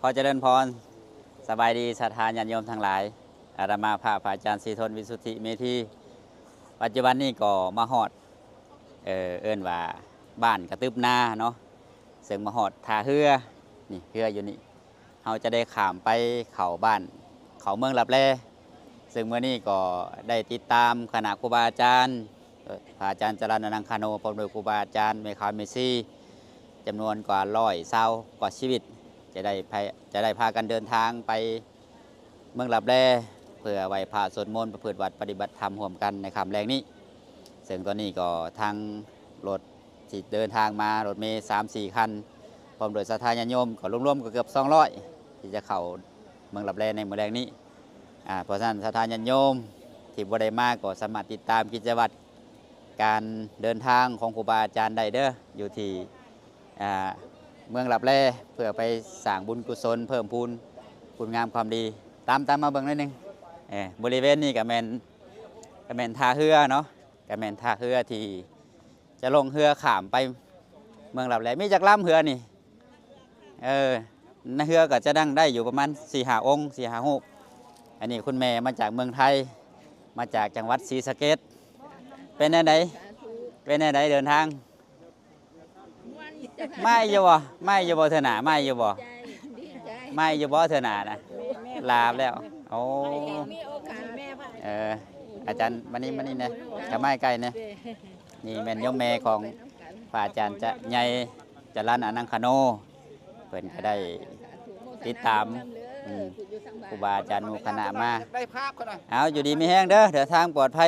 ຂໍຈະເລີນພອນ ສະບາຍດີສັດທາຍາດໂຍມທັງຫຼາຍ. ອາດຕະມາພາບພະອາຈານສີທົນ ວິສຸດທິເມທີ ປັດຈຸບັນນີ້ກໍມາຮອດ ເອີ ເອີ້ນວ່າບ້ານກະຕຶບນາເນາະ, ເຊິ່ງມາຮອດທ່າເຮືອ ນີ້ເຮືອຢູ່ນີ້ ເຮົາຈະໄດ້ຂ້າມໄປເຂົ້າບ້ານ ເຂົ້າເມືອງລັບແລ. ເຊິ່ງມື້ນີ້ກໍໄດ້ຕິດຕາມຄະນະຄູບາອາຈານ ພະອາຈານຈະລັນ ອະນັງຄາໂນ ພ້ອມດ້ວຍຄູບາອາຈານ ແມ່ຂາວແມ່ຊີ ຈຳນວນກວ່າຮ້ອຍຊາວກວ່າຊີວິດ ຈະໄດ້ໄປ ຈະໄດ້ພາກັນເດີນທາງໄປເມືອງລັບແລ ເພື່ອໄຫວ້ພະສວດມົນ ປະພຶດວັດປະຕິບັດທຳຮ່ວມກັນໃນຄ່ຳແລງນີ້. ເຊິ່ງຕອນນີ້ກໍທາງລົດ ທີ່ເດີນທາງມາ ລົດເມສາມສີ່ຄັນ ພ້ອມດ້ວຍສັດທາຍາດໂຍມ ກໍລວມໆກໍເກືອບສອງຮ້ອຍ ທີ່ຈະເຂົ້າເມືອງລັບແລໃນມື້ແລງນີ້. ອາ ເພາະສະນັ້ນ ສັດທາຍາດໂຍມທີ່ບໍ່ໄດ້ມາ ກໍສາມາດຕິດຕາມກິດຈະວັດການເດີນທາງຂອງຄູບາອາຈານໄດ້ເດີ້ ຢູ່ທີ່ ອາ ເມືອງລັບແລ ເພື່ອໄປສ້າງບຸນກຸສົນ ເພີ່ມພູນຄຸນງາມຄວາມດີ. ຕາມ ຕາມມາເບິ່ງໜ້ອຍໜຶ່ງ. ເອີ ບໍລິເວນນີ້ກໍແມ່ນ ກໍແມ່ນທ່າເຮືອເນາະ, ກໍແມ່ນທ່າເຮືອທີ່ ຈະລົງເຮືອຂ້າມໄປເມືອງລັບແລ. ມີຈັກລຳເຮືອນີ້? ເອີ ໃນເຮືອກໍຈະນັ່ງໄດ້ຢູ່ປະມານສີ່ຫ້າອົງ ສີ່ຫ້າຮູບ. ອັນນີ້ຄຸນແມ່ມາຈາກເມືອງໄທ ມາຈາກຈັງຫວັດສີສະເກດ. ເປັນແນວໃດ? ເປັນແນວໃດເດີນທາງ? ມາອີກຢູ່ບໍ່? ມາອີກຢູ່ບໍ່ເທື່ອໜ້າ? ມາອີກຢູ່ບໍ່? ມາອີກຢູ່ບໍ່ເທື່ອໜ້ານະ? ລາບແລ້ວ. ໂອ້ ເອີ ອາຈານ ມານີ້ ມານີ້ແດ່ ເຂົ້າມາໃກ້ແດ່. ນີ້ແມ່ນໂຍມແມ່ຂອງພະອາຈານຈະໃຫຍ່ຈະລັນ ອະນັງຄາໂນ. ເພິ່ນກໍໄດ້ຕິດຕາມ ອືມ ຄູບາອາຈານໝູ່ຄະນະມາ. ເອົາ ຢູ່ດີມີແຮງເດີ້ ເດີນທາງປອດໄພ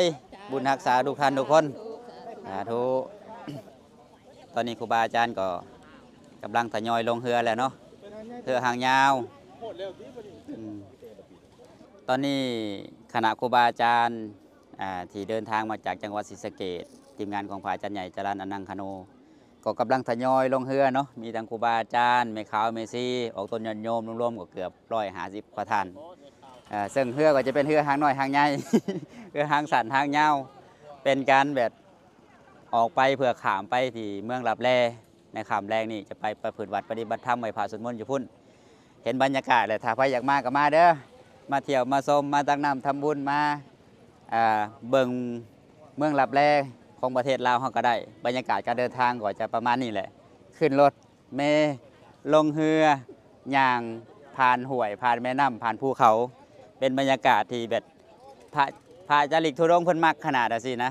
ບຸນຮັກສາທຸກທ່ານທຸກຄົນ. ສາທຸ. ຕອນນີ້ຄູບາອາຈານກໍກຳລັງທະຍອຍລົງເຮືອແລ້ວເນາະ, ເຮືອຫາງຍາວ. ອືມ ຕອນນີ້ຄະນະຄູບາອາຈານ ອ່າ ທີ່ເດີນທາງມາຈາກຈັງຫວັດສີສະເກດ, ທີມງານຂອງພະອາຈານໃຫຍ່ຈະລັນ ອະນັງຄາໂນ ກໍກຳລັງທະຍອຍລົງເຮືອເນາະ. ມີທັງຄູບາອາຈານ, ແມ່ຂາວ, ແມ່ຊີ, ອອກຕົນຍາດໂຍມ ລວມໆກໍເກືອບຮ້ອຍຫ້າສິບກວ່າທ່ານ. ເຊິ່ງເຮືອກໍຈະເປັນເຮືອຫາງນ້ອຍຫາງໃຫຍ່ ເຮືອຫາງສັ້ນຫາງຍາວ, ເປັນການແບບ ອອກໄປເພື່ອຂ້າມໄປທີ່ເມືອງລັບແລ ໃນຄ່ຳແລງນີ້ຈະໄປປະພຶດວັດປະຕິບັດທຳ ໄຫວ້ພະສວດມົນຢູ່ພຸ້ນ. ເຫັນບັນຍາກາດແລ້ວ ຖ້າໃຜຢາກມາກໍມາເດີ້, ມາທ່ຽວມາຊົມ ມາຕັກນ້ຳທຳບຸນ ມາ ເອີ ເບິ່ງເມືອງລັບແລຂອງປະເທດລາວເຮົາກໍໄດ້. ບັນຍາກາດການເດີນທາງກໍຈະປະມານນີ້ແຫຼະ, ຂຶ້ນລົດເມ ລົງເຮືອ ຍ່າງຜ່ານຫ້ວຍ ຜ່ານແມ່ນ້ຳ ຜ່ານພູເຂົາ, ເປັນບັນຍາກາດທີ່ແບບ ພະ ພະຈາລິກທຸດົງເພິ່ນມັກຂະໜາດຈັ່ງຊີ້ນະ.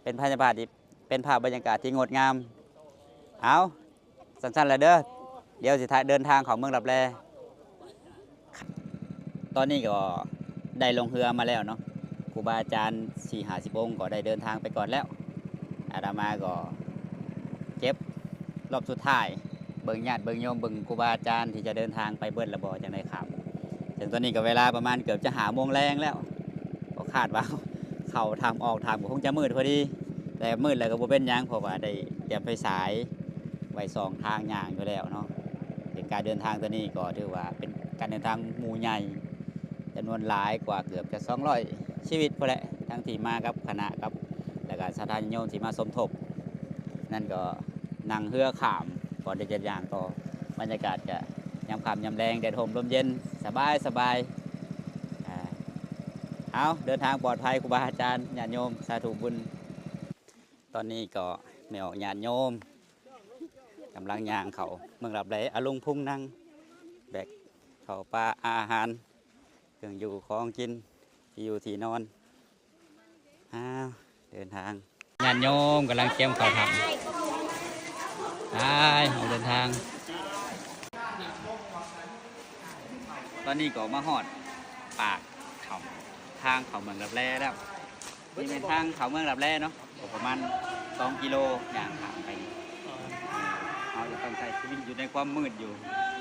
ເປັນພາບບັນຍາກາດທີ່ ເປັນພາບບັນຍາກາດທີ່ງົດງາມ. ເອົາ ສັ້ນໆແຫຼະເດີ້, ດຽວຊິເດີນທາງເຂົ້າເມືອງລັບແລ. ຕອນນີ້ກໍໄດ້ລົງເຮືອມາແລ້ວເນາະ, ຄູບາອາຈານສີ່ຫ້າສິບອົງກໍໄດ້ເດີນທາງໄປກ່ອນແລ້ວ. ອາດຕະມາກໍເກັບ ລອບສຸດທ້າຍ ເບິ່ງຍາດເບິ່ງໂຍມ ເບິ່ງຄູບາອາຈານທີ່ຈະເດີນທາງໄປເບິດລະບໍ່ ຈັ່ງໄດ້ຂ້າມ. ເຊິ່ງຕອນນີ້ກໍເວລາປະມານເກືອບຈະຫ້າໂມງແລງແລ້ວ, ກໍຄາດວ່າເຂົ້າຖ້ຳອອກຖ້ຳກໍຄົງຈະມືດພໍດີ, ແຕ່ມືດແລ້ວກໍບໍ່ເປັນຫຍັງ ເພາະວ່າໄດ້ຕຽມໄຟສາຍໄວ້ສ່ອງທາງຍ່າງຢູ່ແລ້ວເນາະ. ເປັນການເດີນທາງຕົວນີ້ກໍຖືວ່າເປັນການເດີນທາງໝູ່ໃຫຍ່ ຈຳນວນຫຼາຍກວ່າເກືອບຈະສອງຮ້ອຍຊີວິດພຸ້ນແຫຼະ, ທັງທີ່ມາກັບຄະນະ ກັບ ແລ້ວກໍສາທາລະນະໂຍມທີ່ມາສົມທົບ. ນັ້ນກໍນັ່ງເຮືອຂ້າມ ກ່ອນທີ່ຈະຍ່າງຕໍ່. ບັນຍາກາດກະຍາມຄ່ຳຍາມແລງ ແດດຮົ່ມລົມເຢັນ ສະບາຍໆ. ເອົາ ເດີນທາງປອດໄພ ຄູບາອາຈານ ຍາດໂຍມ ສາທຸບຸນ. ຕອນນີ້ກໍແມ່ອອກຍາດໂຍມກຳລັງຍ່າງເຂົ້າເມືອງລັບແລ. ອາ ລຸງພຸງນັ່ງແບກເຂົ້າປາອາຫານ ເຄື່ອງຢູ່ຂອງກິນ ທີ່ຢູ່ທີ່ນອນ. ອ້າວ ເດີນທາງ ຍາດໂຍມກຳລັງກຽມເຂົ້າຖ້ຳ. ໄປ ອອກເດີນທາງ. ຕອນນີ້ກໍມາຮອດປາກຖ້ຳ ທາງເຂົ້າເມືອງລັບແລແລ້ວ. ນີ້ແມ່ນທາງເຂົ້າເມືອງລັບແລເນາະ, ກໍປະມານສອງກິໂລ ຍ່າງຂ້າມໄປ. ເຮົາຈະຕ້ອງໃຊ້ຊີວິດຢູ່ໃນຄວາມມືດຢູ່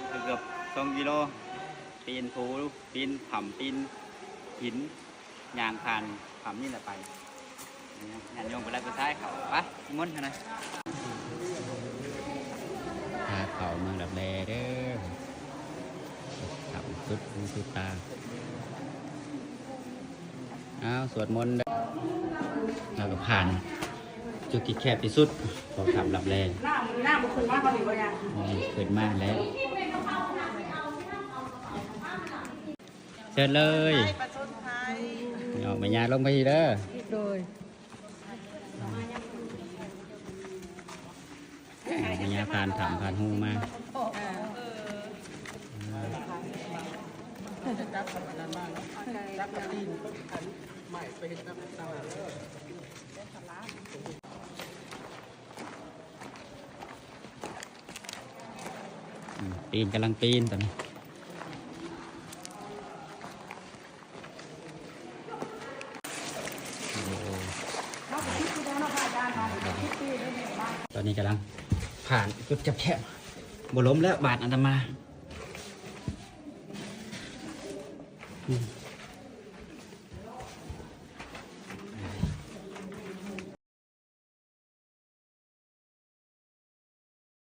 ເກືອບສອງກິໂລ, ປີນພູ ປີນຖ້ຳ ປີນຫີນ, ຍ່າງຜ່ານຖ້ຳນີ້ແຫຼະໄປ. ຍາດໂຍມກໍໄດ້ໄປຊ້າຍເຂົ້າ ໄປ ນິມົນຫັ້ນນະ. ພາເຂົ້າເມືອງລັບແລເດີ້, ຖ້ຳສຸດຫູສຸດຕາ. ອ້າວ ສວດມົນເດີ້. ເຮົາກໍຜ່ານຈຸດທີ່ແຄບທີ່ສຸດຂອງຖ້ຳລັບແລ. ນ້ຳ ນ້ຳບໍ່ຂຶ້ນມາເຮົານີ້ບໍ່ຍາກ. ອືມ ຂຶ້ນມາແລ້ວ. ເຊີນເລີຍ ໄປປະຊົນໄພ ເອົາແມ່ຍ່າລົງໄປເດີ. ໂດຍ ແມ່ຍ່າຜ່ານຖ້ຳຜ່ານຮູມາ. ອືມ ປີນ ກຳລັງປີນຕອນນີ້. ຕອນນີ້ກຳລັງຜ່ານຈຸດແຄບໆ ບໍ່ລົ້ມແລ້ວບາດອາດຕະມາ. ອືມ